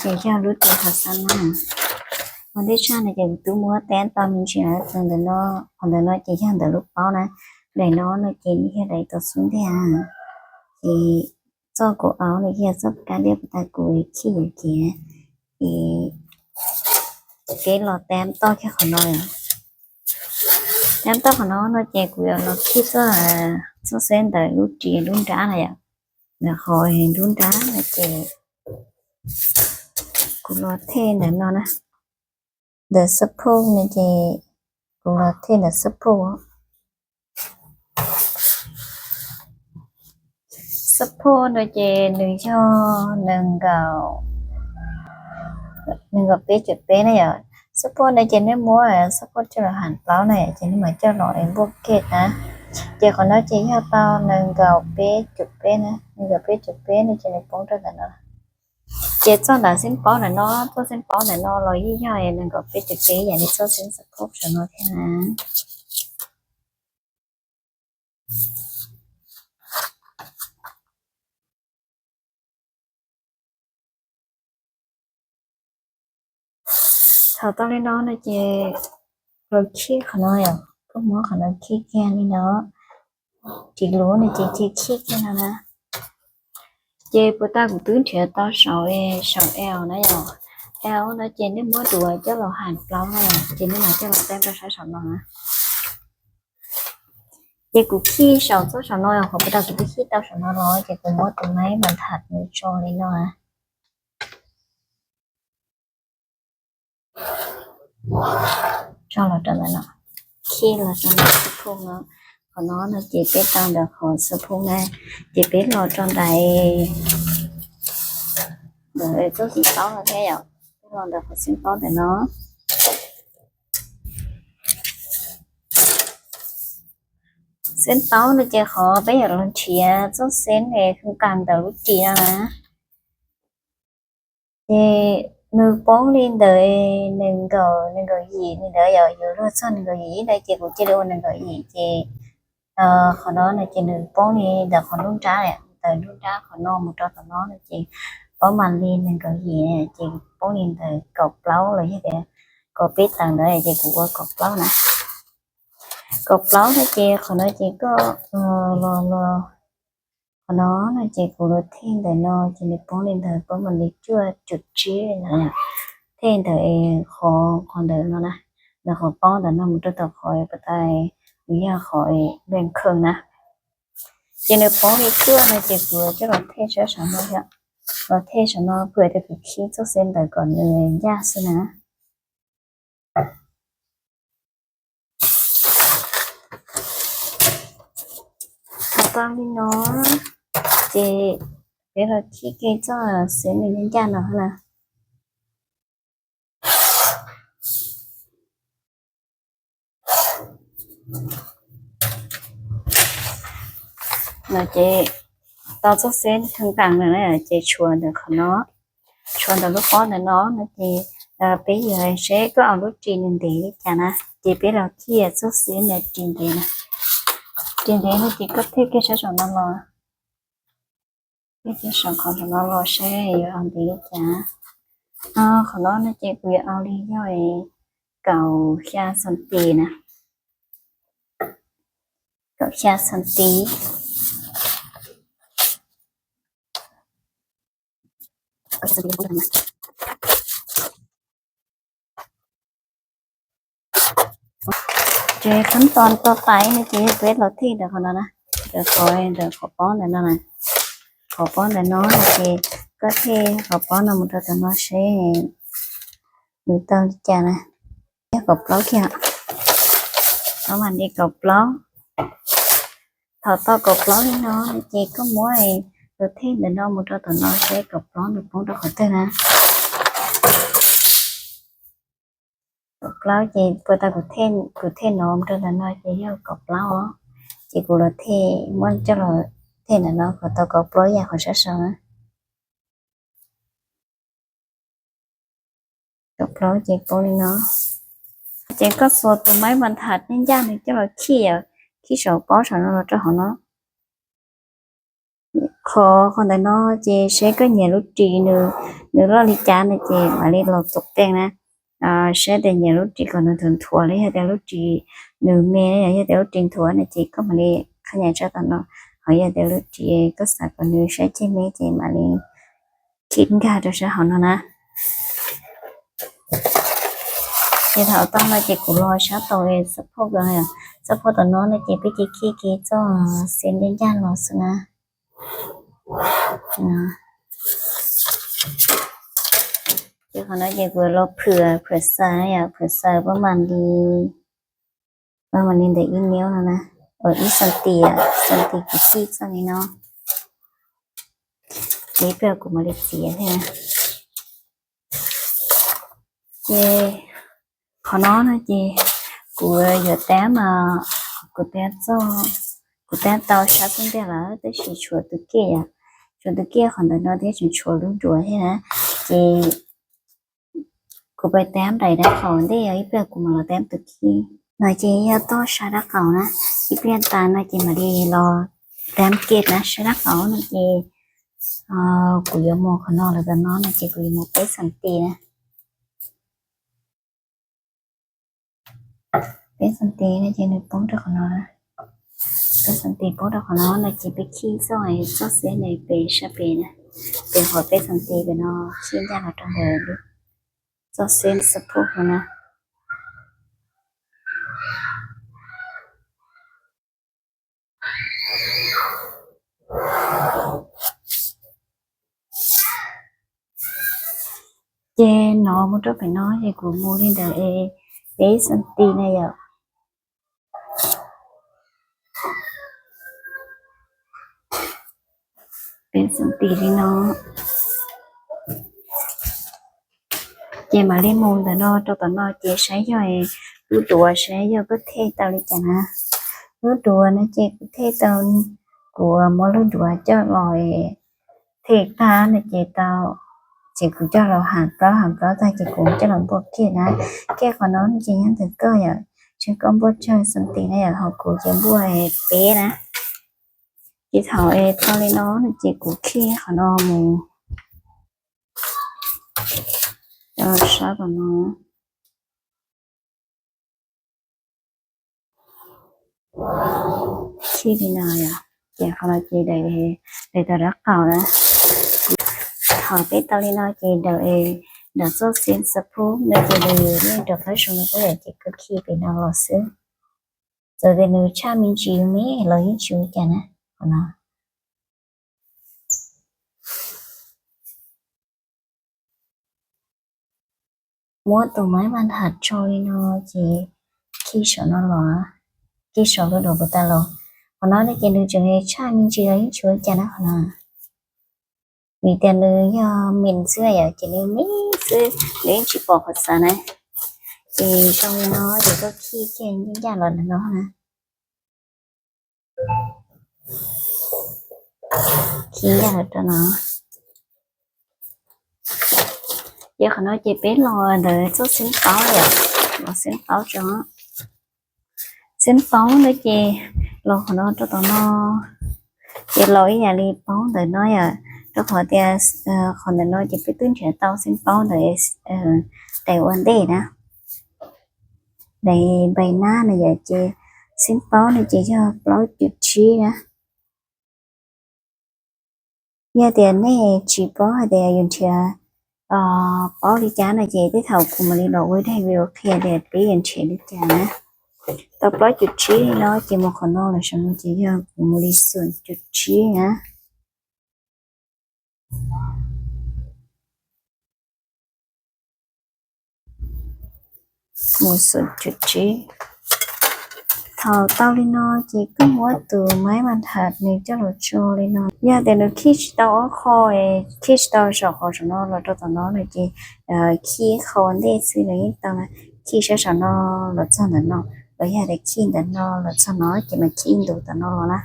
Ces yog lub ris qhov xab na. Qhov ntej tshaj no ces kuv twb muab teb tau me ntsis txog ntawm no. Qhov ntawm no ces yog ntawm lub paub na. Daim no no ces nws yog daim tau xub ntiag. Ces txoj kuv au no yog txoj kab liab puas tas kuv khij yuav kiag. Ces peb los teb toj kiag qhov no. Teb toj qhov no no ces kuv yuav los khij txoj, txoj xeb ntawm lub ris lub nrab na yom. Ntawm qhov lub nrab no ces kuv los thej ntawm no na. Ntawm xab phoj no ces kuv los thej ntawm xab phoj. Xab phoj no ces nws yog nees nkaum, nees nkaum peb caum peb na yom. Xab phoj no ces nej muab xab phoj coj los ham plaub na yom, ces nej mam coj los npuaj kiag na. Ces qhov no ces yog tau nees nkaum peb caum peb na, nees nkaum peb caum peb no ces nws poob rau ntawm no. Ces txoj ntawm xeeb paub ntawm no, txoj xeeb paub ntawm no los yeej yog nees nkaum peb caum peb yam li txoj xeeb xab phoj saum no thiab na. Thaum tau li no no ces los khij qhov no yom, koj muab qhov no khij kiag li no. Ris lub no ces cia khij kiag no na. Ces puas tas kuv twb nrhiav tau saum, saum L na yom. L no ces nej muab duav coj los ham plaub na yom, ces nej mam coj los teb rau sab saum no na. Ces kuv khij saum txoj saum no yom, qhov puas tas kuv twb khij tau saum no los ces kuv muab tus maib mas tham nws tso li no. Tso los rau ntawm no, khij los rau ntawm xab phoj no. Qhov no no ces peb tau ntawm qhov xab phoj na, ces peb los rau ntawm, ntawm txoj xeeb paub no thiab yom, peb los ntawm qhov xeeb paub ntawm no. Xeeb paub no ces qhov peb yuav los nrhiav txoj xeeb es kheej kas ntawm lub ris no na. Ces nws poob li ntawm nees nkaum, nees nkaum yim li ntawd yom, yuav luag txog nees nkaum yim ib ntawd ces kuv cia li ua nees nkaum yim ces qhov no no ces nws poob li ntawm qhov nruab nrab, ntawm nruab nrab qhov no mus rau tom no no ces poob mam li nees nkaum yim ces poob li ntawm kaum plaub los yog tias kaum peb tawm ntawd ces kuv ua kaum plaub na. Kaum plaub no ces qhov no ces koj los, los qhov no no ces kuv los thej ntawm no ces nws poob li ntawd poob mam li cuaj caum tsib li ntawd. Thej ntawm qhov, qhov ntawm no na, ntawm qhov paub ntawm no mus rau tom qhov puas tas nws yog qhov npee kheej na. Ces nws poob li cuaj no ces kuv coj los thej sab saum no thiab. Los thej saum no kuv tias kuv khij txoj xeeb ntawd kom nws ncaj xwb na. Thaum tau li no ces peb los khij kiag txoj xeeb nws ncaj ncaj no na. No ces tau txoj xeeb kheej kas lawm na ces tshuav ntawm qhov no, tshuav ntawm lub pob ntawm no no ces peb yuav seb koj ua lub ris nws ntev li cas na. Ces peb los khij txoj xeeb ntawm ris ntev na. Ris ntev no ces koj thej kiag sab saum no los, thej kiag saum qhov saum no los seb yuav ua ntev li cas. Qhov no no ces kuv yuav ua li yog kaum xya xas tis na. Kaum xya xas tis. Ces khab to to tais no ces yog peb los thej ntawm qhov no na, ntawm qhov, ntawm qhov pob ntawm no na, qhov pob ntawm no no ces koj thej qhov pob no mus rau tom no seb nws tau li cas na. Yog kaum plaub kiag, tau mam li kaum plaub. Thaum tau kaum plaub li no no ces koj muab tus thej ntawm no mus rau tom no seb kaum plaub nws poob rau qhov twg na. Kaum plaub ces puas tas kuv thej no mus rau tom no ces yog kaum plaub os. Ces kuv los thej, muab coj los thej ntawm no kom tau kaum plaub yam qhov sab saud na. Kaum plaub ces poob li no. Ces koj xuas tus maib npas thas ncaj ncaj nws coj los khij, khij saum pob saum no los rau hauv no. Qhov, qhov ntawm no ces saib koj nyiam lub ris nws, nws loj li cas no ces mam li los tus qeej na. Saib tias nyiam lub ris kom nws nthuav nthuav los yog tias lub ris nws me, yog tias lub ris nthuav no ces koj mam li qhab nyas tso tom no, ho yog tias lub ris koj xav kom nws saib ceg me ces mam li khij nkag rau sab hauv no na. Ces thaum tau no ces kuv los sab tau xab phoj, xab phoj tom no no ces peb cia khij kev txoj xeeb ncaj ncaj los xwb na. Ces qhov no ces kuv los phwm, phwm xaws na yom, phwm xaws pab mam li, pab mam li ntawm ib niab no na, ib xas tis, xas tis kuv khij txoj li no. Ces ib pliag kuv mam li txiav thiab. Ces qhov no no ces kuv yuav tab mas, kuv tab txoj, kuv tab tau sab xub ntiag lawm tab sis tshuav tus kiaj yom, tshuav tus kiaj qhov ntawm no thiab tseem tshuav lub duav thiab na. Ces kuv pais tab nraim rau qhov ntej, ib pliag kuv mam los tab tus kiaj. No ces yog toj sab dab qaum na, ib pliag tas no ces mam li los tab kiaj na. Sab dab qaum no ces kuv yuav mus qhov no lawm tom no no ces kuv yuav mus peb xas tis na. Peb xas tis no ces nws poob rau qhov no, peb xas tis poob rau qhov no no ces peb khij txoj, txoj xeeb ntawm pem sab pem na, pem qhov peb xas tis pem no, khij ncaj los rau ntawm txoj xeeb xab phoj no na. Ces no mus rau pem no ces kuv mus li ntawm peb xas tis na yom. Peb xas tis li no. Ces mam li mus ntawm no rau tom no ces saib yog lub duav, saib yog koj thej tau li cas na. Lub duav no ces kuv thej tau, kuv muab lub duav coj los thej tag no ces tau, ces kuv coj los ham plaub, ham plaub tag ces kuv coj los npuaj kiag na. Kiag qhov no no ces nyob ntawm koj yom, tseem koj npuaj tsawg xas tis na yom, ho kuv ces npuaj peb na. Ces thaum tau li no no ces kuv khij qhov no mus rau sab tom no. Khij li no yom, ces qhov no ces daim, daim tau dab qaum na. Thaum peb tau li no ces daim, daim txoj xeeb xab phoj no ces nws yeej rov qab zoo li qub yom, ces koj khij pem no los xwb. Txawm tias nws tshaj me ntsis me los yeej tsis ua cas na. Qhov no muab tus maib ma dham tso li no ces khij saum no los, khij saum lub duav puas tas los. Qhov no no ces nws tseem tshaj me ntsis los yeej tsis ua cas na qhov no. Vim tias nws yog me xwb yom, ces nws me xwb nws yeej tsis pom qhov xav na. Ces zoo li no ces koj khij kiag ncaj ncaj los ntawm no na. Khij ncaj los rau no. Ces qhov no ces peb los ntawm txoj xeeb paub yom, los xeeb paub tso. Xeeb paub ntawd ces los qhov no rau tom no, ces los ib yam li paub ntawm no yom, rau qhov tias qhov ntawm no ces peb twb nrhiav tau xeeb paub ntawm daim ua ntej na, daim npais nab na yom, ces xeeb paub no ces yog plaub cum tsib na. Yog tias nej tsis paub hais tias yus nrhiav paub li cas no ces tej thaum kuv mam li los ua daim video qhia tias peb yuav nrhiav li cas na. Tau plaub cum tsib no ces mus qhov no los saum no ces yog kuv mus li xoom cum tsib na. Mus xoom cum tsib. Thaum tau li no ces koj muab tus maib ma dham nws coj los tso li no. Yog tias nws khij tsis tau ob qho, khij tsis tau saum qhov saum no los rau tom no no ces khij qho ntej xwb los yeej tau na. Khij sab saum no los txog ntawm no, los yog tias khij ntawm no los txog no ces mas khij ntu tom no los na.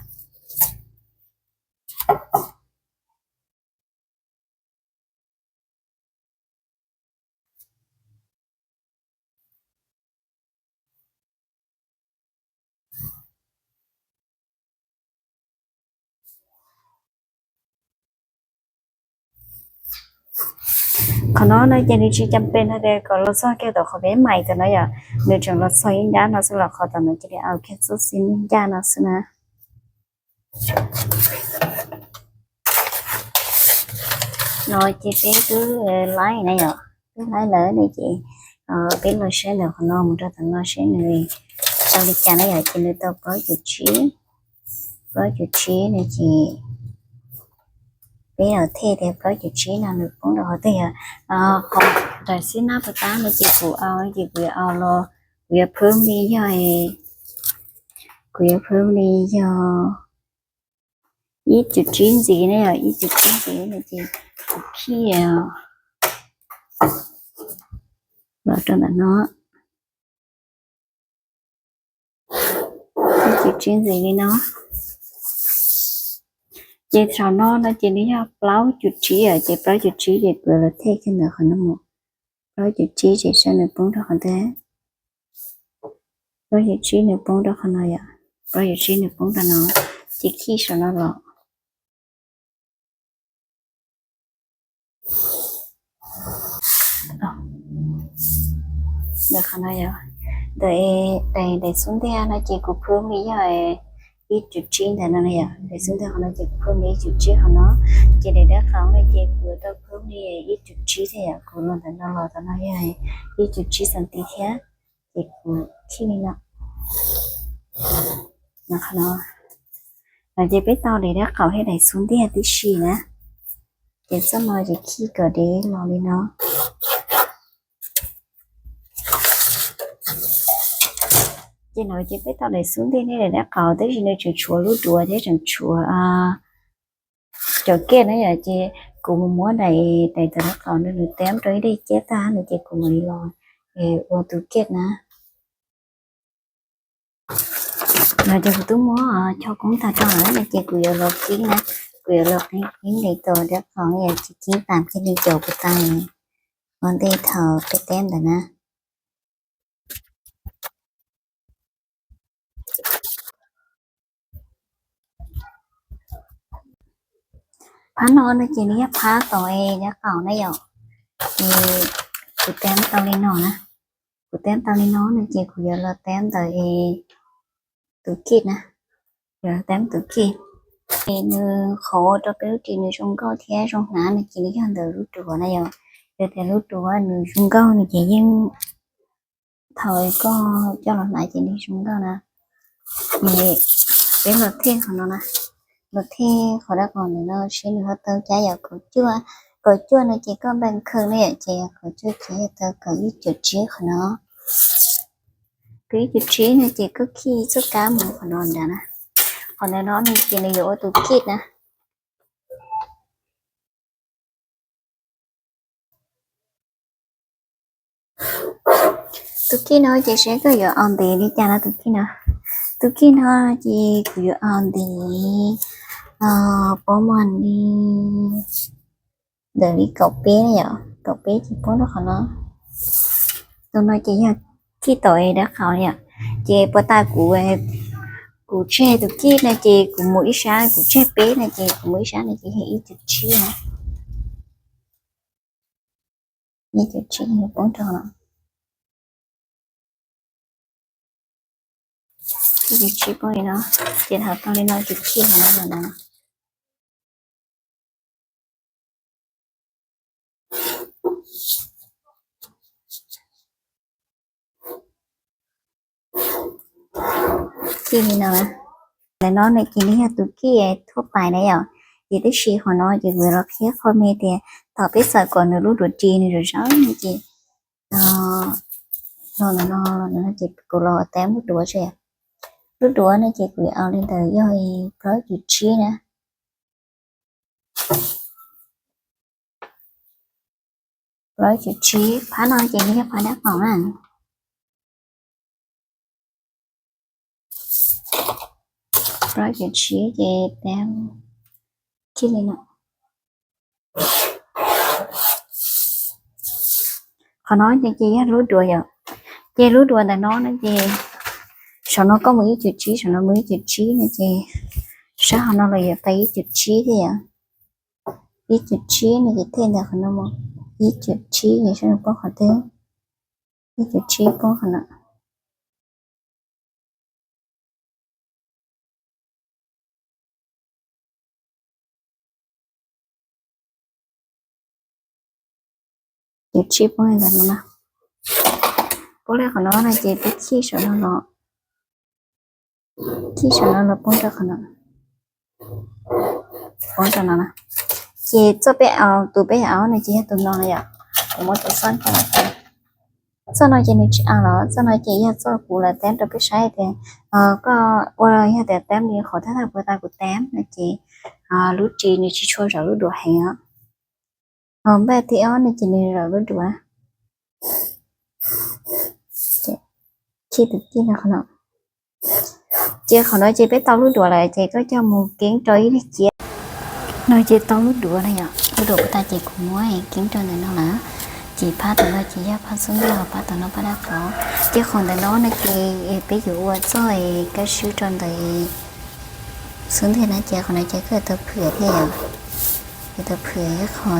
Qhov no no ces nws tsis cam pes hais tias kom los txog kiag tom qhov peb mais tam no yom, nws tseem los txog ib nrab no xwb los qhov tom no cia li au kiag txoj xib neej ncaj no xwb na. No ces peb twb laib na yom, twb laib lawm ne ces peb los saib ntawm qhov no mus rau tom no seb nws tau li cas na yom, ces nws tau plaub cum tsib, plaub cum tsib no ces peb los thej tias plaub cum tsib no nws poob rau qhov twg yom. Qhov daim xib nab puas tab no ces kuv au ces kuv yuav au los, kuv yuav phwb li yog, kuv yuav phwb li yog ib cum tsib ntxiv ne yom, ib cum tsib ntxiv no ces kuv khij los rau ntawm no, ib cum tsib ntxiv li no. Ces thaum no no ces nws yog plaub cum tsib yom, ces plaub cum tsib ces kuv los thej kiag ntawm qhov no mus, plaub cum tsib ces saib nws poob rau qhov twg, plaub cum tsib nws poob rau qhov no yom, plaub cum tsib nws poob rau no, ces khij saum no los. Ntawm qhov no yom, ntawm daim xub ntiag no ces kuv phwb li yog ib cum tsib ntawm no yom, daim xub ntiag qhov no ces kuv phwb li ib cum tsib qhov no, ces daim dawb qaum no ces kuv tau phwb li ib cum tsib thiab yom, kuv los ntawm no los tom no yog ib cum tsib xas tis thiab, ces kuv khij li no. Qhov no ces peb tau daim dawb qaum thiab daim xub ntiag tib si na, ces txoj no ces khij kom dev los li no. Ces no ces peb tau daim xub ntiag thiab daim dawb qaum tab sis nws tseem tshuav lub duav thiab tseem tshuav cov kiaj na yom, ces kuv mus muab daim, daim tawm dawb qaum no nws teeb rau ib daim kiaj tag no ces kuv mam li los ua tus kiaj na. No ces kuv twb muab cho koob tag rau lawm no ces kuv yuav los kib na, kuv yuav los kib li tus dawb qaum no yom, ces kib tas kiag li caum puas tau ua ntej thaum peb teb ntawd na. Phab no no ces nws yog phab tom dawb qaum na yom, ces kuv teb tau li no na, kuv teb tau li no no ces kuv yuav los teb ntawm tus kiaj na, yuav teb tus kiaj. Ces nws qhov ua rau peb lub ris nws zoo nkauj thiab zoo hnav no ces nws yog ntawm lub duav na yom, yog tias lub duav nws zoo nkauj no ces yeej thaum koj coj los hnav ces nws zoo nkauj na. Ces peb los thej qhov no na, los thej qhov dawb qaum ntawm no seb nws ho tau cab yom, kaum cuaj, kaum cuaj no ces koj npees khaws na yom, ces kaum cuaj ces yog tau kaum ib cum tsib qhov no. Kaum ib cum tsib no ces koj khij txoj kab mus qhov no nrad na, qhov ntawm no no ces nws yuav ua tus kiaj na. Tus kiaj no ces seb koj yuav au ntev li cas no tus kiaj no. Tus kiaj no ces kuv yuav au ntev pob mas li ntawm li kaum peb na yom, kaum peb ces poob rau qhov no. Tus no ces yog kiaj tom dawb qaum yom, ces puas tas kuv, kuv tseg tus kiaj no ces kuv mus ib sab, kuv tseg peb no ces kuv mus ib sab no ces yog ib cum tsib na. Ib cum tsib poob rau no. Ib cum tsib poob li no, ces thaum tau li no ces khij qhov no lawm na. Khij li no. Ntawm no no ces nws yog tus kiaj thuab pais na yom, ces tab sis qhov no ces kuv los qhia qhov me tias thaum peb xaws kom nws lub duav ris nws zom zaws no ces no no no ces kuv los teb lub duav seb, lub duav no ces kuv yuav au li ntawm yog plaub cum tsib na. Plaub cum tsib, phab no ces nws yog phab dawb qaum na. Plaub cum tsib ces teb khij li no. Qhov no ces yog lub duav yom, ces lub duav ntawm no no ces saum no koj mus ib cum tsib, saum no mus ib cum tsib no ces sab hauv no los yuav tau ib cum tsib thiab yom. Ib cum tsib no ces thej ntawm qhov no mus. Ib cum tsib, saib nws poob qhov twg. Ib cum tsib poob qhov no. Ces tsib poob ntawm no na. Poob li qhov no no ces peb khij saum no los, khij saum no los poob rau qhov no, poob rau no na. Ces txoj peb, tus peb yog auv no ces yog tus no na yom. Kuv muab tus xob coj los teb. Txoj no ces nws tsis a los, txoj no ces yog txoj kuv lawv teb rau peb saib tias koj ua yog tias teb li qhov thawj thawj puag ta kuv teb no ces lub ris nws tsis tshua zaum lub duav heev os. Ho npaj thib ob no ces nws zaum lub duav. Khij tus tij no qhov no. Ces qhov no ces peb tau lub duav lawm ces koj coj mus keeb rau ib lub ciab. No ces tau lub duav na yom, lub duav puag ta ces kuv muab keeb rau ntawm no lawm. Ces phab tom no ces yog phab xub ntiag, phab tom no phab dab qau. Ces qhov ntawm no no ces peb yuav ua txoj kab swb rau ntawm xub ntiag na, ces qhov no ces koj yuav tau phwm thiab yom, yuav tau phwm ib qho,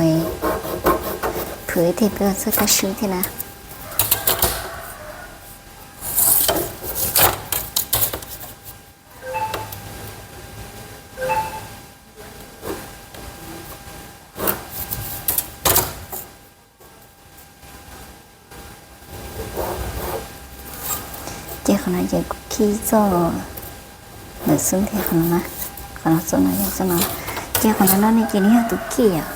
phwm ib thij peb ua txoj kab swb thiab na. Ces qhov no ces kuv khij txoj ntawm xub ntiag qhov no na, qhov no txoj no yog txoj no. Ces qhov no no ne ces nws yog tus kij yom.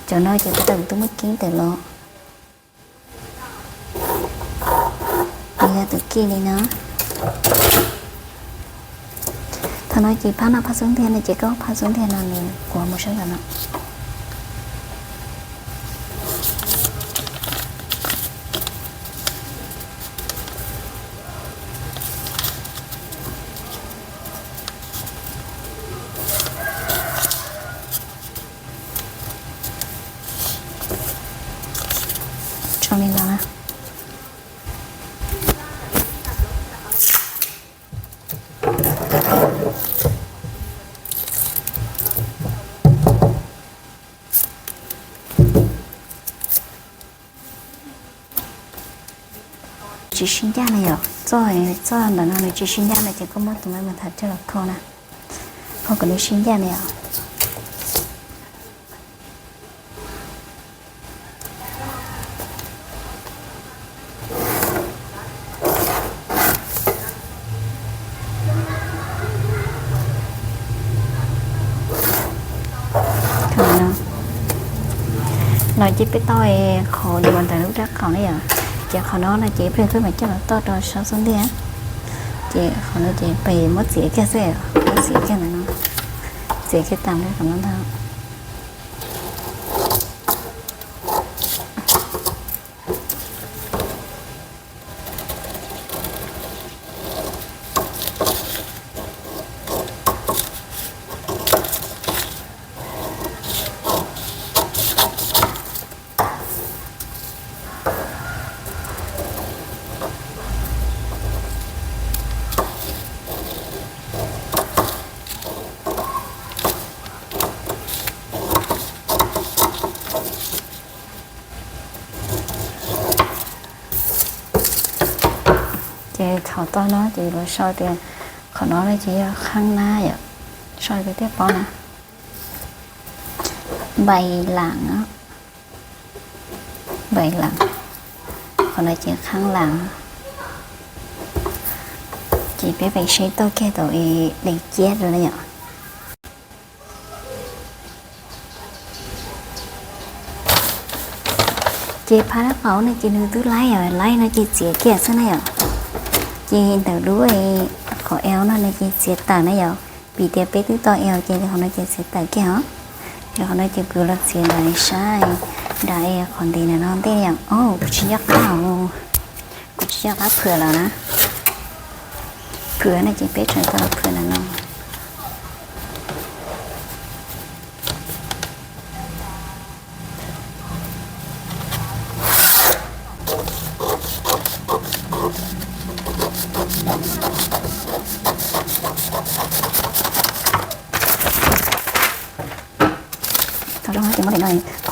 Cov no ces kuv tau kuv twb muab keeb tawm los. Nws yog tus kij li no. Thaum no ces phab no phab xub ntiag no ces koj phab xub ntiag no nws quav mus sab ntawm no. Tso li no na. Tsis sib ncaj na yom, txoj, txoj ntawm no nws tsis sib ncaj no ces koj muab tus me mus tham coj los khau na, khau kom nws sib ncaj na yom. No ces peb tau qhov duav ntawm lub rab qau na yom, ces qhov no no ces peb twb mam coj los toj rau sab xub ntiag. Ces qhov no ces peb muab txiav kiag xwb, muab txiav kiag ntawm no, txiav kiag tas li qhov no ntag. Ces thaum toj no ces lawv sau tias qhov no ces yog qhab nab yom, sau tias thiaj paub na. Npais lam, npais lam, qhov no ces qhab lam. Ces peb pem seb toj kiag tau es dej ciab rau na yom. Ces phab dab qau no ces nws twb laib os, laib no ces txiav kiag xwb na yom. Ces ntawm lub qhov eo no no ces txiav tawm na yom, vim tias peb twb tau eo ces qhov no ces txiav tawm kiag os. Ces qhov no ces kuv los txiav ntawm sab nram qhov ntiv ntawm no ntej yom. Kuv tsis nco qab, kuv tsis nco qab phwm lawm na. Phwm no ces peb tseem tau los phwm ntawm no. Thaum zoo ces muab daim no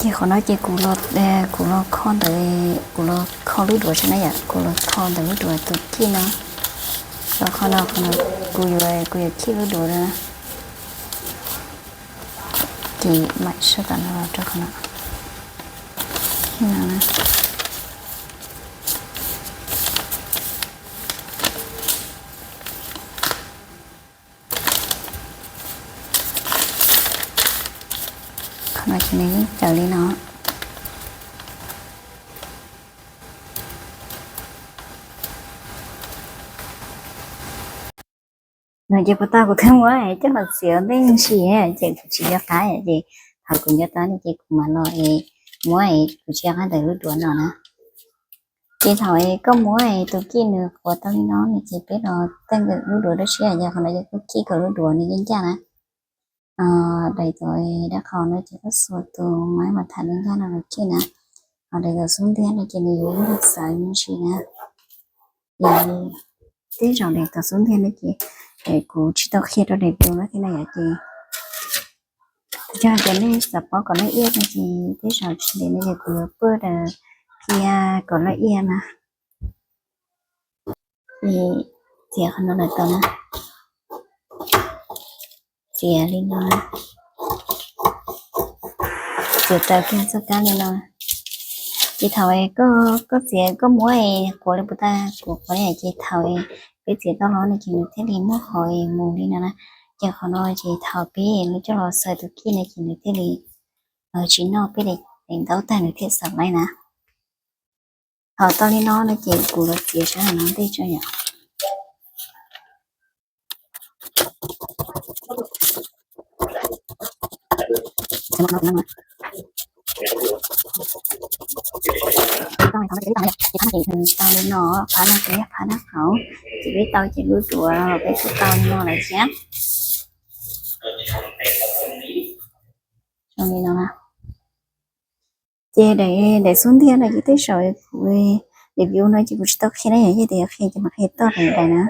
Ces qhov no ces kuv los, kuv los kho ntawm, kuv los kho lub duav saib na yom, kuv los kho ntawm lub duav tus kij no. Los qhov no, qhov no kuv yuav, kuv yuav kij lub duav na. Ces mam sab tom no los rau qhov no. Qhov no ces nws yeej cawm li no. No ces puas tau kuv twb muab coj los txiav ua ntej ntsis ces kuv tsis nco qab ces thaum kuv nco qab no ces kuv mam los muab, kuv tsis nco qab ntawm lub duav no na. Ces thaum koj muab tus kij nws qhuav tau li no no ces peb los tej ntawm lub duav dab tsi yog qhov no yog koj kij kom lub duav nws yeej ncaj na. Daim tawv dab qhau no ces koj xuas tus maj mam tham li ncaj no los kij na. Ho daim tawv xub ntiag no ces nws yuav ib tug xawv me ntsis na. Ces tej zaum daim tawv xub ntiag no ces kuv tsis tau qhia rau daim pus no thiab na yom ces yog tias nej xav paub kom laj iaj no ces tej zaum tsis ntev no ces kuv yuav pab daws qhia kom laj iaj na. Ces txiav qhov no lawm tau na, txiav li no, txiav taws kiag txoj kab li no. Ces thaum koj txiav koj muab qhuav li puas tag kuv qhuav li ces thaum peb txiav tau los no ces nws thiaj li muaj qhov mus li no na. Ces qhov no ces thaum peb coj los xaws tus kij no ces nws thiaj li tsis noj peb daim ntaub tag nws thiaj xaws laib na. Thaum tau li no no ces kuv los txiav sab hauv no ntej tso yom. Tau li no, phab no ces yog phab dab qhau, ces peb tau ces lub duav peb kuj tau li no lawm thiab. Zoo li no na. Ces daim xub ntiag no ces tej zaum kuv, daim view no ces kuv tsis tau qhia na yom, yog tias yuav qhia ces mam qhia toj daim daim na.